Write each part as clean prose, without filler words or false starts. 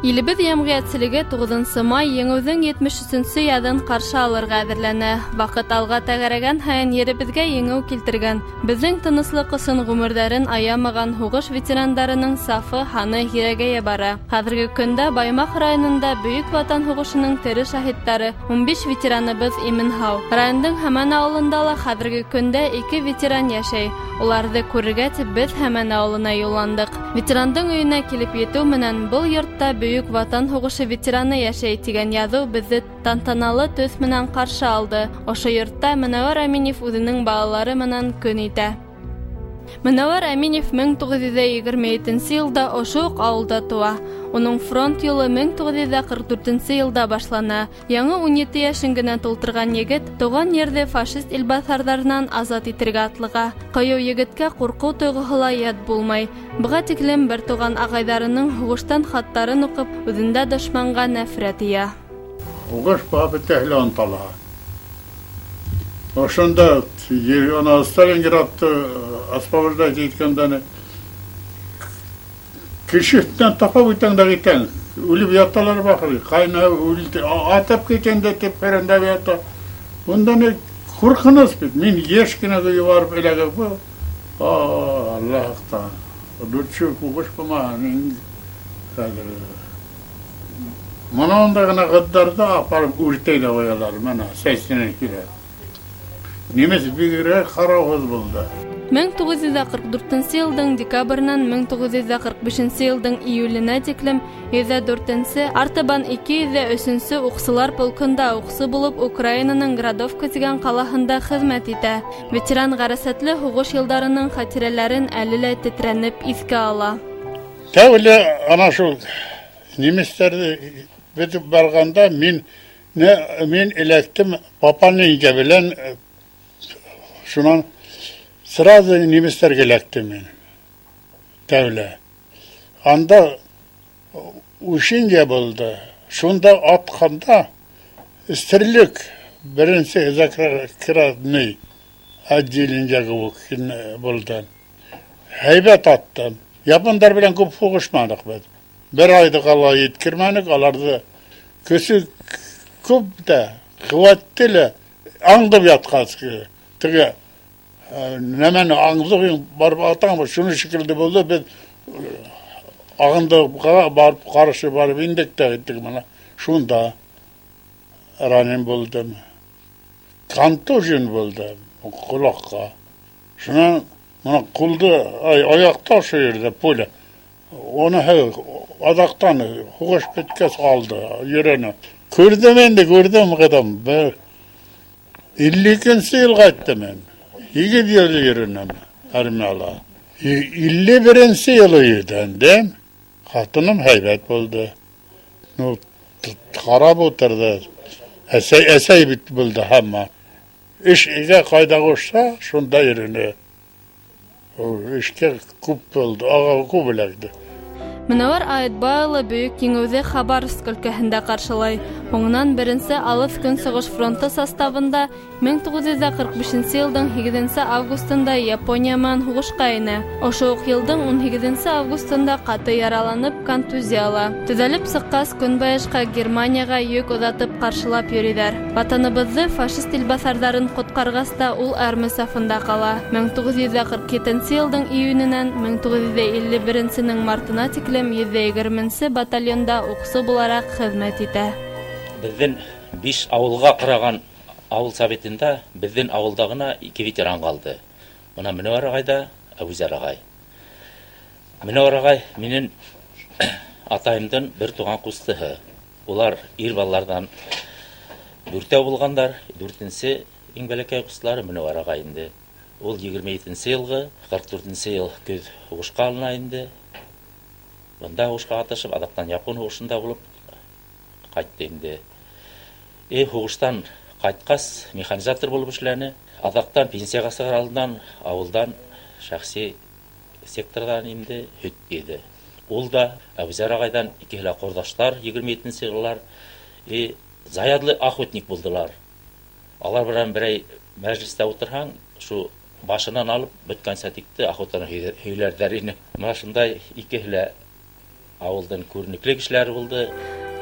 Илебеҙ йәмғиәтселеге 9 май еңеүҙең 73-нсө яҙын ҡаршы алырға әҙерләнә. Ваҡыт алға тәгәрәгән һайын еребеҙгә еңеү килтергән, беҙҙең тыныслыҡ өсөн ғүмерҙәрен аямаған һуғыш ветерандарының сафы һаны һирәгәйә бара. Хәҙерге көндә Баймаҡ районында Бөйөк Ватан һуғышының тере шаһиттары 15 ветераныбыҙ имен һау. Райондың Һәмән ауылында ла хәҙерге көндә 2 ветеран йәшәй. Уларҙы күрергә тип беҙ Һәмән ауылына юлландыҡ. Ветерандың өйөнә килеп етеү менән был йортта Бөйөк Ватан һуғышы ветераны йәшәй тигән яҙыу беҙҙе тантаналы төҫ менән ҡаршы алды. Ошо йортта Менәүәр Әминев үҙенең балалары менән көн итә. Менәүәр Әминев 1927 йылда ошо уҡ ауылда тыуа. Уның фронт юлы 1944 йылда башлана. Яңы 17 йәшен генә тултырған егет тыуған ерҙе фашист илбаҫарҙарынан азат итергә атлыға. Ҡыйыу егеткә ҡурҡыу тойғоһо ла ят булмай. Быға тиклем бер туған ағайҙарының һуғыштан хаттарын уҡып, үҙендә дошманға нәфрәт йыя. Һуғыш бөтәһе лә онотола. Ошонда ана Сталинградты освобождать иткәндә кеше өҫтөнән тапап үтәң дә китәң. Үлеп яталар бахыр. Ҡайна үлде, атып киткән дә тип хәрәндәп ята. Унда ни ҡурҡыныс бит. Мин йәш кенә барып эләгеп, Аллаһ та. Лучше һуғыш булмаһын. Хәҙер мына унда ғына ҡыҙҙарҙы апарып үртәй ҙә ҡуялар. Мына сәсенән килә. Немец бигерәк ҡарауһыҙ булды. 1944 йылдың декабренән 1945 йылдың июленә тиклем 104-нсе, артабан 203-нсе уҡсылар полкында уҡсы булып Украинаның Градовка тигән ҡалаһында хеҙмәт итә. Ветеран ғәрәсәтле һуғыш йылдарының хәтирәләрен әле лә тетрәнеп иҫкә ала. Тәүлә ана шул немецтәрҙе бөтөп барғанда мин эләктем пополнение белән. Шунан сразу немецтәргә эләктем мин. Тәүлә. Анда ушинья булды. Шунда атҡанда стрелок беренсе закрытный отделение булды. Һәйбәт аттым. Япондар белән күп һуғышманыҡ беҙ. Бер айҙы ҡала еткермәнек, аларҙы көсө күп тә, ҡеүәтле лә аңдып ятҡас. Теге нәмәне аңдыҡ барып атаң, шуны шикелле булды. Беҙ ағындыҡ барып ҡаршы барып индек тә киттек. Мына шунда ранен булдым. Контужен булдым ҡолаҡҡа. Шунан мына ҡулды, аяҡта ошо ерҙә пуля. Уны аҙаҡтан һуғыш бөткәс алды, йөрөнө. Күрҙем инде, күрҙем ҡыҙым. Бер 52-нсе йыл ҡайттым мин. 8 йыл йөрөнөм армияла. 51-нсе йылы өйләндем. Ҡатыным һәйбәт булды. Ну, ҡарап ултырҙы. Әсәй бит булды һаман. Эшкә ҡайҙа ҡушһа, шунда йөрөнө. Эшкә күп булды, аға күп эләкте. Менәүәр Айтбай улы Бөйөк Еңеүҙе Хабаровск өлкәһендә ҡаршылай. Һуңынан беренсе Алыҫ Көнсығыш фронты составында 1945 йылдың 8 августында Япония менән һуғышҡа инә. Ошо уҡ йылдың 18 августында ҡаты яраланып контузия ала. Төҙәлеп сыҡҡас, Көнбайышҡа Германияға йөк оҙатып ҡаршылап йөрөйҙәр. Ватаныбыҙҙы фашист илбаҫарҙарын ҡотҡарғас та ул армия сафында ҡала. 1947 йылдың июненән 1951-нең мартына тиклем 120-нсе батальонда уҡсы булараҡ хеҙмәт итә. Беҙҙең 5 ауылға ҡараған ауыл советында беҙҙең ауылда ғына 2 ветеран ҡалды. Бына Менәүәр ағай ҙа Әбүзәр ағай. Менәүәр ағай минең атайымдың бер туған ҡустыһы. Улар ир балаларҙан 4 булғандар. 4-нсе иң бәләкәй ҡустылары Менәүәр ағай инде. Ул 27-нсе йылғы, 44-нсе йыл көҙ һуғышҡа алына инде. Бында һуғышҡа ҡатнашып, аҙаҡтан япон һуғышында булып ҡайтты инде. Һуғыштан ҡайтҡас механизатор булып эшләне. Аҙаҡтан пенсияға сығыр алдынан ауылдан шәхси секторҙан инде һөт йыйҙы. Ул да Әбүзәр ағайҙан икеһе лә ҡорҙаштар, 27-нсе йыллар, и заядлы охотник булдылар. Алар менән берәй мәжлестә ултырһаң, шул башынан алып бөткәнсә тикте охотаны һөйләрҙәр ине. Мына шундай икеһе лә ауылдың күренекле кешеләре булды.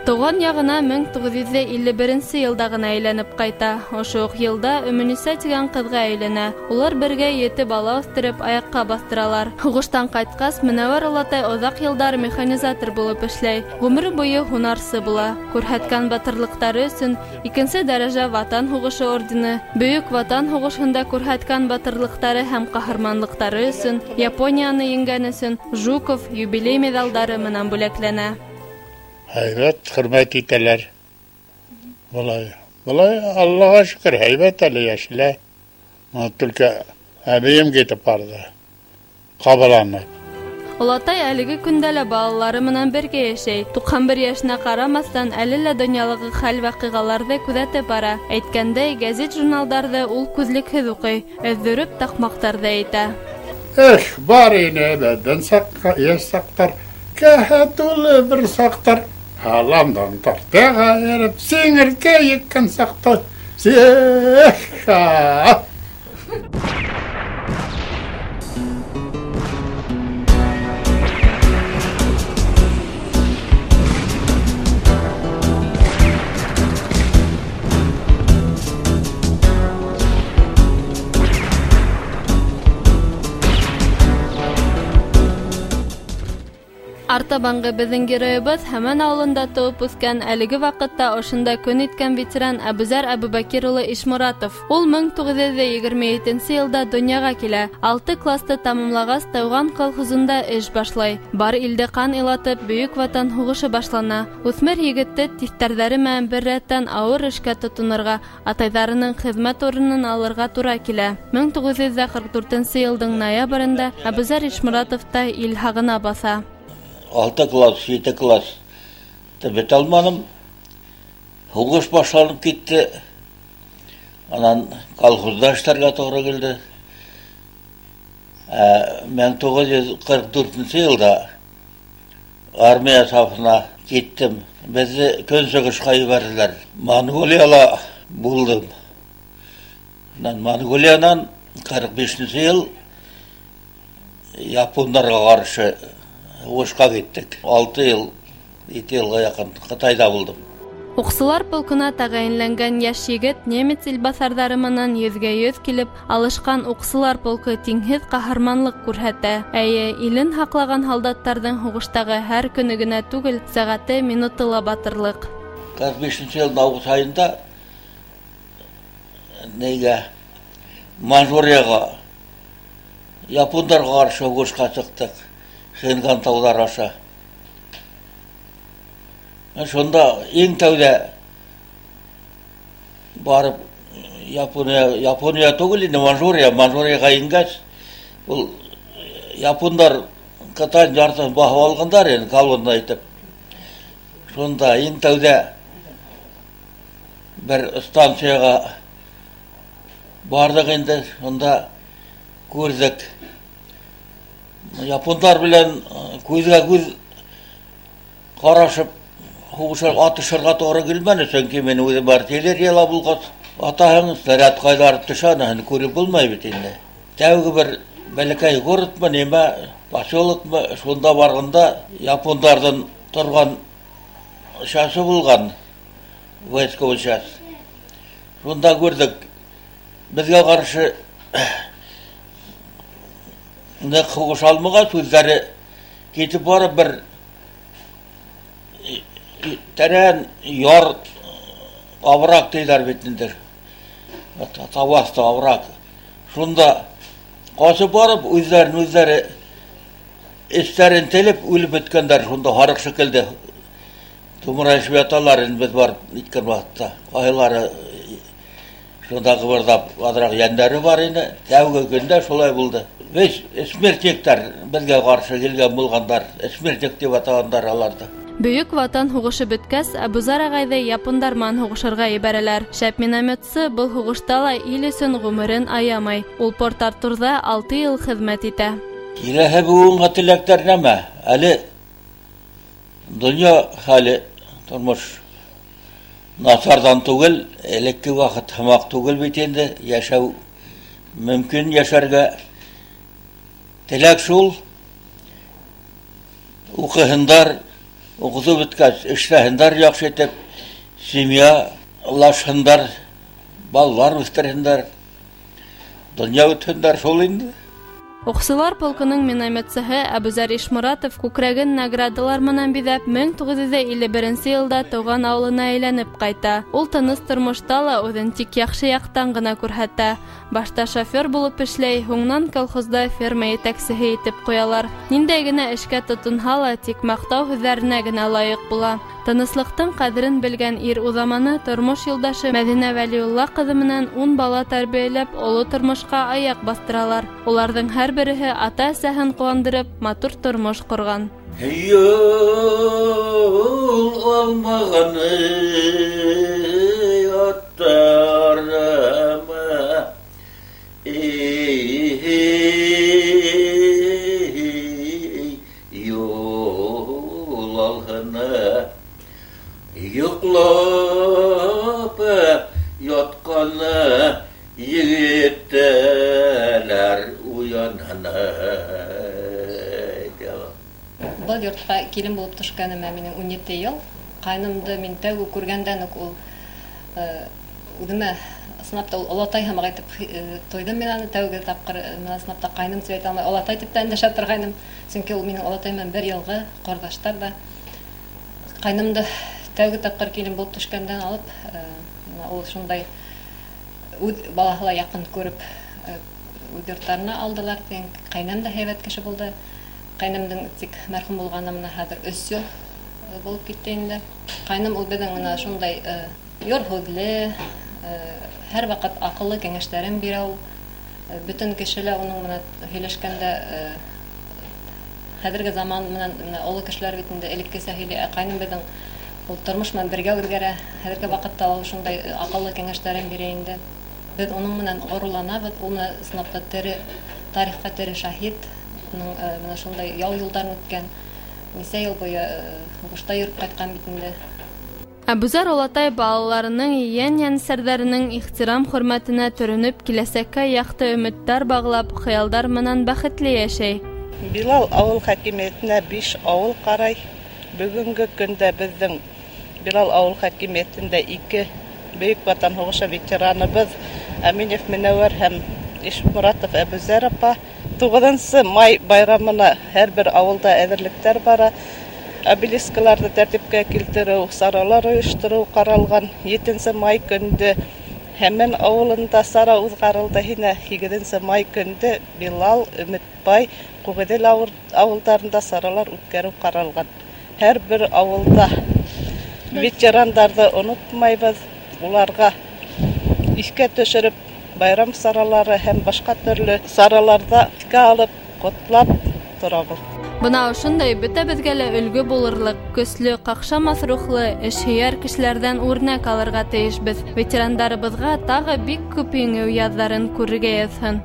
Тыуған яғына 1951 йылда ғына әйләнеп ҡайта. Ошо уҡ йылда Өмөниса тигән ҡыҙға әйләнә. Улар бергә 7 бала үҫтереп аяҡҡа баҫтыралар. Һуғыштан ҡайтҡас, Менәүәр олатай оҙаҡ йылдар механизатор булып эшләй. Ғүмере буйы һунарсы була. Күрһәткән батырлыҡтары өсөн 2-нсе дәрәжә Ватан һуғышы ордены, Бөйөк Ватан һуғышында күрһәткән батырлыҡтары һәм ҡаһарманлыҡтары өсөн, Японияны еңгән өсөн Жуков юбилей миҙалдары менән бүләкләнә. Һәйбәт хөрмәт итәләр. Былай, былай Аллаға шөкөр, һәйбәт әле йәшелә. Мына только әбейем китеп барҙы. Ҡабаланып. Олатай әлеге көндә лә балалары менән бергә йәшәй. 91 йәшенә ҡарамаҫтан, әле лә донъялағы хәл-ваҡиғаларҙы күҙәтеп бара. Әйткәндәй, гәзит-журналдарҙы ул күҙлекһеҙ уҡый, өҙҙөрөп таҡмаҡтарҙы әйтә. Эх, бар ине беҙҙең саҡ, йәш саҡтар, кәһә тулы бер саҡтар. Һаламдан тартаға ереп, сиңерткә еккән саҡта. Эх, Артабанғы беҙҙең геройыбыҙ Һәмән ауылында тыуып үҫкән, әлеге ваҡытта ошонда көн иткән ветеран Әбүзәр Әбүбәкир улы Ишморатов. Ул 1927 йылда донъяға килә. 6 класты тамамлағас, тыуған колхозында эш башлай. Бар илде ҡан илатып, Бөйөк Ватан һуғышы башлана. Үҫмер егетте тиҫтәрҙәре менән бер рәттән ауыр эшкә тотонорға, атайҙарының хеҙмәт урынын алырға тура килә. 1944 йылдың ноябрендә Әбүзәр Ишморатов та ил һағына баҫа. 6 класс, 7 класс бөтә алманым. Һуғыш башланып китте. Анан колхозда эшләргә тура килде. 1944 йылда армия сафына киттем. Беҙҙе көнсығышҡа ебәрҙеләр. Монголияла булдым. Анан Монголиянан 45 йыл япондарға ҡаршы һуғышҡа киттек. 6 йыл, 7 йылға яҡын Ҡытайҙа булдым. Уҡсылар полкына тәғәйенләнгән йәш егет немец илбаҫарҙары менән йөҙгә-йөҙ килеп алышҡан уҡсылар полкы тиңһеҙ ҡаһарманлыҡ күрһәтә. Эйе, илен һаҡлаған һалдаттарҙың һуғыштағы һәр көнө генә түгел, сәғәте, минуты ла батырлыҡ. 45 йылдың август айында нейгә Манчжурияға, япондарға ҡаршы һуғышҡа сыҡтыҡ. Хинган тауҙар аша. Шунда иң тәүҙә барып Япония түгел инде, Манчжурия, Манчжурияға ингәс, ул япондар Ҡытайҙың яртыһын баҫып алғандар инде, колонна итеп. Шунда иң тәүҙә бер станцияға барҙыҡ инде, шунда күрҙек. Япондар белән күҙгә күҙ ҡарашып һуғышырға, атышырға тура килмәне, сөнки мин үҙем артиллерияла булғас, атаһың снаряд ҡайҙа төшә, аныһын күреп булмай бит инде. Тәүге бер бәләкәй городмы, нимә, поселокмы, шунда барғанда япондарҙың торған шасы булған, войсковой часть. Шунда күрҙек, беҙгә ҡаршы ныҡ һуғыш алмағас, үҙҙәре китеп барып бер тәрән яр овраг тейҙәр бит инде. Тау аҫты овраг. Шунда ҡасып барып, үҙҙәрен үҙҙәре эстәрен телеп үлеп бөткәндәр. Шунда һарыҡ шикелле тумырайышып яталар инде беҙ барып еткән ваҡытта. Ҡайһылары шунда ҡыбырҙап аҙыраҡ йәндәре бар ине. Тәүге көндә шулай булды. Беҙ смертниктар беҙгә ҡаршы килгән булғандар, смертник тип атағандар аларҙы. Бөйөк Ватан һуғышы бөткәс, Әбүзәр ағайҙы япондар менән һуғышырға ебәрәләр. Шәп минометсы был һуғышта ла ил өсөн ғүмерен аямай. Ул Порт-Артурҙа 6 йыл хеҙмәт итә. Киләһе быуынға теләктәр нәмә? Әле донъя хәле, тормош насарҙан түгел, элекке ваҡыт һымаҡ түгел бит инде, йәшәү мөмкин йәшәргә. Теләк шул, уҡыһындар, уҡытыу бөткәс, эшләһендәр яҡшы итеп, семьялашһындар, балалар үҫтерһендәр, донъя үтһендәр шул инде. Уҡсылар полкының минометсыһы Әбүзәр Ишморатов күкрәген наградалар менән биҙәп 1951 йылда тыуған ауылына әйләнеп ҡайта. Ул тыныс тормошта ла үҙен тик яҡшы яҡтан ғына күрһәтә. Башта шофер булып эшләй, һуңынан колхозда ферма етәксеһе итеп ҡуялар. Ниндәй генә эшкә тотонһа ла, тик маҡтау һүҙҙәренә генә лайыҡ була. Тыныслыҡтың ҡәҙерен белгән ир уҙаманы тормош юлдашы Мәҙинә Вәлиулла ҡыҙы менән 10 бала тәрбиәләп, оло тормошҡа аяҡ баҫтыралар. Уларҙың һәр береһе ата-әсәһен ҡыуандырып, матур тормош ҡорған. Юл алмаған аттарыма, юл алһына, йоҡлап ятҡан егеттәр уянһын. Был йортҡа килен булып төшкәнемә минең 17 йыл. Ҡайнымды мин тәүге күргәндән үк ул үҙемә ысынлап та ул олатай һымаҡ итеп тойҙом мин аны. Тәүге тапҡыр ысынлап та ҡайным тип әйтә алмай, олатай тип тә өндәшә торғайным. Сөнки ул минең олатай менән бер йылғы ҡорҙаштар ҙа. Ҡайнымды тәүге тапҡыр килен булып төшкәндән алып, ул шундай үҙ балаһы ла яҡын күреп үҙ йорттарына алдылар. Ҡайнам да һәйбәт кеше булды. Ҡайнамдың тик мәрхүм булғанына мына хәҙер 3 йыл булып китте инде. Ҡайным ул беҙҙең мына шундай йор һүҙле, һәр ваҡыт аҡыллы кәңәштәрен бирә ул. Бөтөн кеше лә уның менән һөйләшкәндә хәҙерге заман менән мына оло кешеләр бит инде элеккесә һөйләй. Ә ҡайным беҙҙең ул тормош менән бергә үҙгәрә. Хәҙерге ваҡытта ул шундай аҡыллы кәңәштәрен бирә инде. Беҙ уның менән ғорурланабыҙ. Ул мына ысынлап та тере тарихҡа тере шаһит. Уның мына шундай яу юлдарын үткән, нисә йыл буйы һуғышта йөрөп ҡайтҡан бит инде. Әбүзәр олатай балаларының, ейән-йәнсәрҙәренең ихтирам хөрмәтенә төрөнөп, киләсәккә яҡты өмөттәр бағлап, хыялдар менән бәхетле йәшәй. Билал ауыл хакимиәтенә 5 ауыл ҡарай. Бөгөнгө көндә беҙҙең Билал ауыл хакимиәтендә 2 Бөйөк Ватан һуғышы ветераныбыҙ Әминев Менәүәр һәм Ишморатов Әбүзәр апа. 9 май байрамына һәр бер ауылда әҙерлектәр бара. Обелискаларҙы тәртипкә килтереү, саралар ойоштороу ҡаралған. 7 май көндө Һәмән ауылында сара уҙғарылды. Һинә 8 май көндө Билал, Өмөтбай, Ҡуғиҙел ауылдарында саралар үткәреү ҡаралған. Һәр бер ауылда ветерандарҙы онотмайбыҙ, уларға иҫкә төшөрөп байрам саралары һәм башҡа төрлө сараларҙа иҫкә алып, ҡотлап торабыҙ. Бына ошондай бөтәбеҙгә лә өлгө булырлыҡ, көслө, ҡаҡшамаҫ рухлы, эшһөйәр кешеләрҙән үрнәк алырға тейешбеҙ. Ветерандарыбыҙға тағы бик күп еңеү яҙҙарын күрергә яҙһын.